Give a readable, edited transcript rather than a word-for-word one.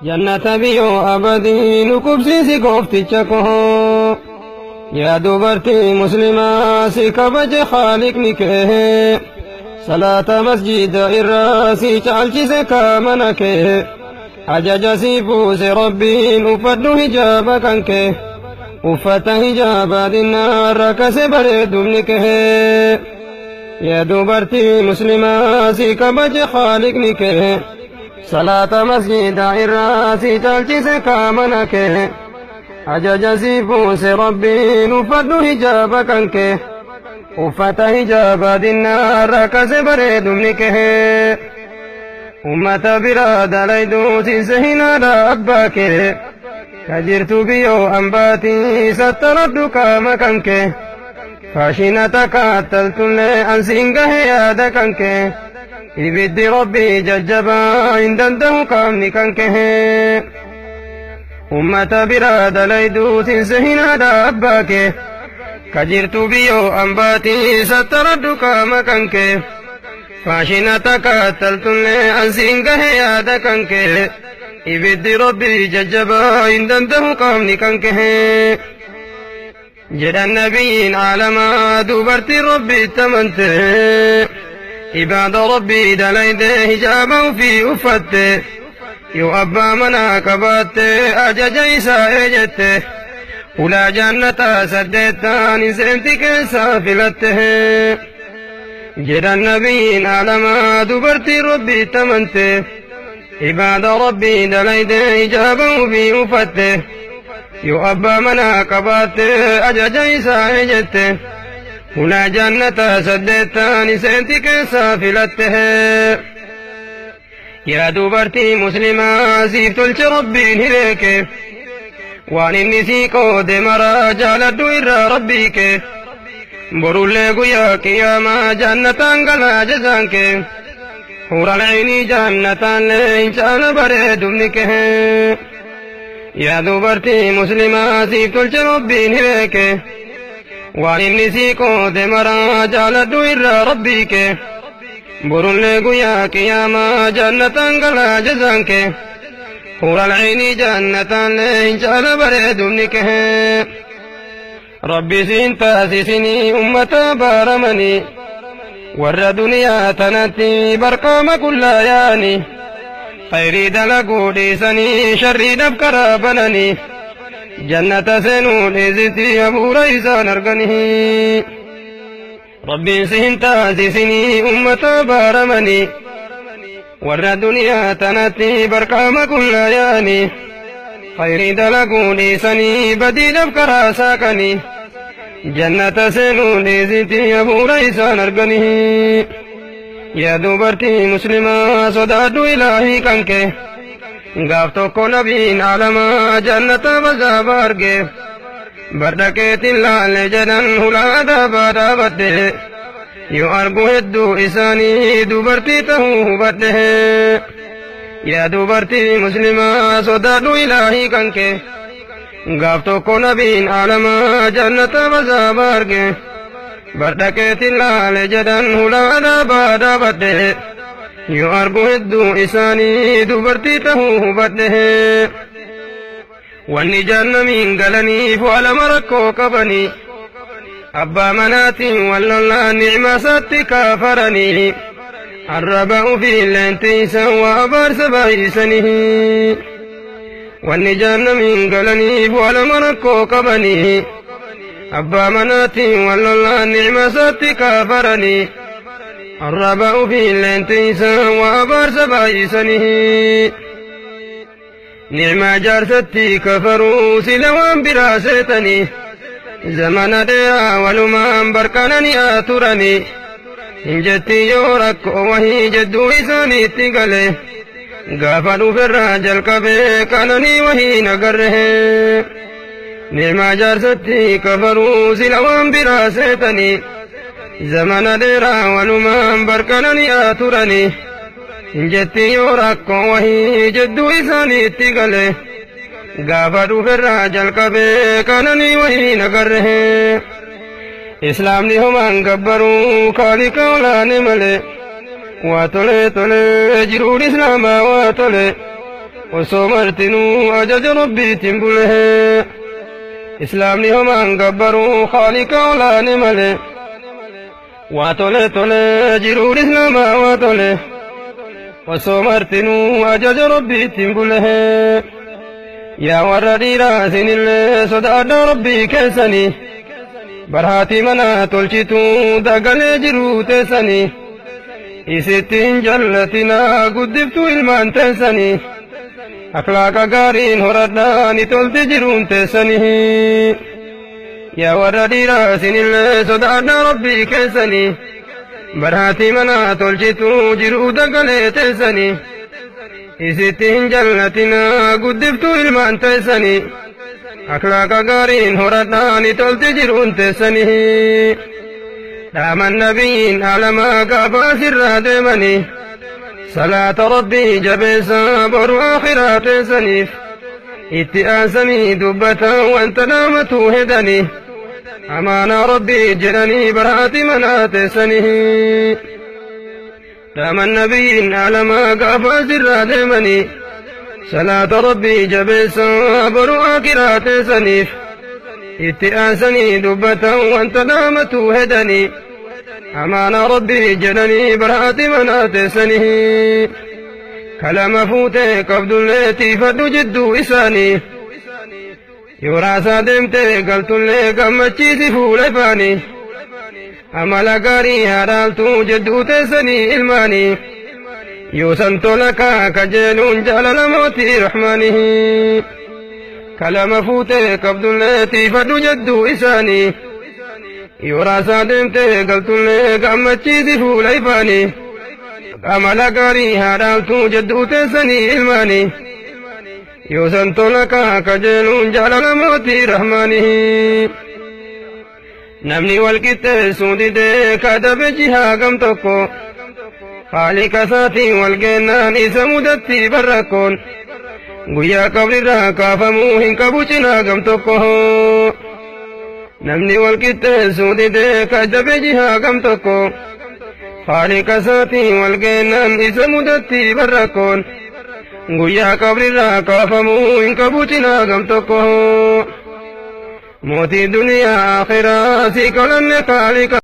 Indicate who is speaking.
Speaker 1: Jannata biyyoo abadii nu qubsiisi goofticha koo. Yaa dubartii muslimaa si kabaje haaliqni kee. Salaata masjida irraa si caalchise kaamana kee. Ajaja si buuse rabbiin uffadhu hijaaba kan kee. Uffata hijaaba dinnaa rakkase bareedumni kee. Yaa dubartii muslimaa si kabaje haaliqni kee. Salaata masjida irraa si caalchise kaamana kee. Ajaja si buuse rabbiin uffadhu hijaaba kan kee. Uffata hijaaba dinnaa rakkase bareedumni kee. Ummata biraa dalayduu sinse hinaadha abbaa kee. Ka jirtu biyyoo ambaatii sattaradhu qaama kan kee. Faashina takkaattaltullee ansiin gahe yaada kan kee. Ibiddi rabbii jajjabaa hin danda'u qaamni kan kee. Ummata biraa dalayduu sinse hinaadha abbaa kee. Ka jirtu biyyoo ambaatii sattaradhu qaama kan kee. Faashina takkaattaltullee ansiin gahe yaada kan kee. Ibiddi rabbii jajjabaa hin danda'u qaamni kan kee. Jedhan nabiyyiin aalamaa dubartii rabbiitti amante. Ibaada rabbii dalaydee hijaaba ofii uffatte. Yoo abbaa manaa qabaatte ajaja isaa eejjette. Ulaa jannataa saddeettaan hin seenti keessaa filatte. Jedhan nabiyyiin aalamaa dubartii rabbiitti amante. Ibaada rabbii dalaydee hijaaba ofii uffatte. Yoo abbaa manaa qabaatte ajaja isaa eejjette. Ulaa jannataa saddeettaan hin seenti keessaa filatte. Yaa dubartii muslimaa siif tolche rabbiin hireeke. Waan inni sii qoode maraa jaaladhu irraa rabbii kee. Borullee guyyaa qiyaamaa jannataan galaa jazaan kee. Huural caynii jannataallee hin caala bareedumni kee. Yaa dubartii muslimaa siif tolche rabbiin hireeke. Waan inni sii qoode maraa jaaladhu irraa rabbii kee. Borullee guyyaa qiyaamaa jannataan galaa jazaan kee. Huural caynii jannataallee hin caala bareedumni kee. Rabbi siin taasisinii ummata baaramanii. Warra duniyaa tanatti barqaama kullaa yaani. Khayrii dalaguu dhiisanii sharriidhaaf karaa bananii. Jannata seenuu dhiisitti hafuura isaan arganii. Rabbiin siin taasisinii ummata baaramanii. Warra duniyaa tanatti barqaama kullaa yaani. Khayrii dalaguu dhiisanii badiidhaaf karaa saaqanii. Jannata seenuu dhiisitti hafuura isaan arganii. Yaa dubartii muslimaa sodaadhu ilaahii kan kee. Gaaf tokko nabiin aalamaa jannata bazaaba arge. Bardhaqeetiin laalle jedhan hulaa adaabaa dhaabadhe. Yoo argu hedduu isaanii dubartii ta'uu hubadhe. Yaa dubartii muslimaa sodaadhu ilaahii kan kee. Gaaf tokko nabiin aalamaa jannata bazaaba arge. Bardhaqeetiin laale jedhan hulaa adaabaa dhaabadhe. Yoo argu hedduu isaanii dubartii ta'uu hubadhe. Wanni jahannamiin galaniif waa lama rakkoo qabanii. Abbaa manaatiin wal lollaan ni'ima isaatti kaafaranii. Arraba ofii leenteessan waa abaarsa baay'isanii. Wanni jahannamiin galaniif waa lama rakkoo qabanii. Abbaa manaatiin wal lollaan ni'ima isaatti kaafaranii. Arraba ofii leenteessan waa abaarsa baay'isanii. Ni'maa jaarsatti kafaruu sila waan biraa seetanii. Zamana dheeraa walumaan barqananii turanii. Hin jetti yoo rakkoo wahii jedduu isaaniitti gale. Gaafa dhuferraa jalqabee qananii wahii nagarre. Ni'maa jaarsatti kafaruu sila waan biraa seetanii. Zamana dheeraa walumaan barqananii turanii. Hin jetti yoo rakkoo wahii jedduu isaaniitti gale. Gaafa dhuferraa jalqabee qananii wahii nagarre. Islaamni homaan gabbaruu kaaliqa olaane malee. Waa tole tole jiruun islaamaa waa tole osoo martinuu ajaja rabbiitiin bulee. Islaamni homaan gabbaruu khaaliqa olaane malee. Waa tole tole jiruun islaamaa waa tole osoo martinuu ajaja rabbiitiin bulee. Yaa warra dhiiraa isinillee sodaadhaa rabbii keessanii barhaatii mana tolchituu dagalee jiruu teessanii isitti hin jallatinaa guddiftuu ilmaan teessanii akhlaaqa gaariin horadhaa ni tolti jiruun teessanii. Yaa warra dhiiraa isinillee sodaadhaa rabbii keessanii barhaatii mana tolchituu jiruu dagalee teessanii isitti hin jallatinaa guddiftuu ilmaan teessanii akhlaaqa gaariin horadhaa ni tolti jiruun teessanii. Dhaaman nabiyyiin alamaa gaafa asirraa deemanii salaata rabbii jabeessaa boru akhiraa teessaniif itti aansanii dubbatan wanta dhaamatu hedanii amaanaa rabbii jedhanii baraati manaa teessanii. Dhaaman nabiyyiin alamaa gaafa asirraa deemanii salaata rabbii jabeessaa boru akhiraa teessaniif itti aansanii dubbatan wanta dhaamatu hedanii amaanaa rabbii jedhanii baraati manaa teessanii. Kalama fuutee qabdullee tiifadhu jidduu isaanii yoo raasaa deemtee galtullee gammachiisi fuula ifaanii amala gaarii haadhaaltuu jidduu teessanii ilmaanii yoo san tola kaa kajeeluun jaalala mootii rahmaanii. Kalama fuutee qabdullee tiifadhu jidduu isaanii yoo raasaa deemtee galtullee gammachiisi fuula ifaanii amala gaarii haadhaaltuu jidduu teessanii ilmaanii yoo san tola kaa kajeeluun jaalala mootii rahmaanii. Namni wal qixxeessuu didee kadabe jihaa gam tokko haaliqa isaatiin wal geennaan isa mudatti barrakkoon guyyaa qabrirraa kaafamuu hin qabu cinaa gam tokko. Namni wal qixxeessuu didee kadabe jihaa gam tokko haaliqa isaatiin wal geennaan isa mudatti barrakkoon guyyaa qabrirraa kaafamuu hin qabu cinaa gam tokko. Mootii duniyaa akhiraa si kalanne kaaliqa.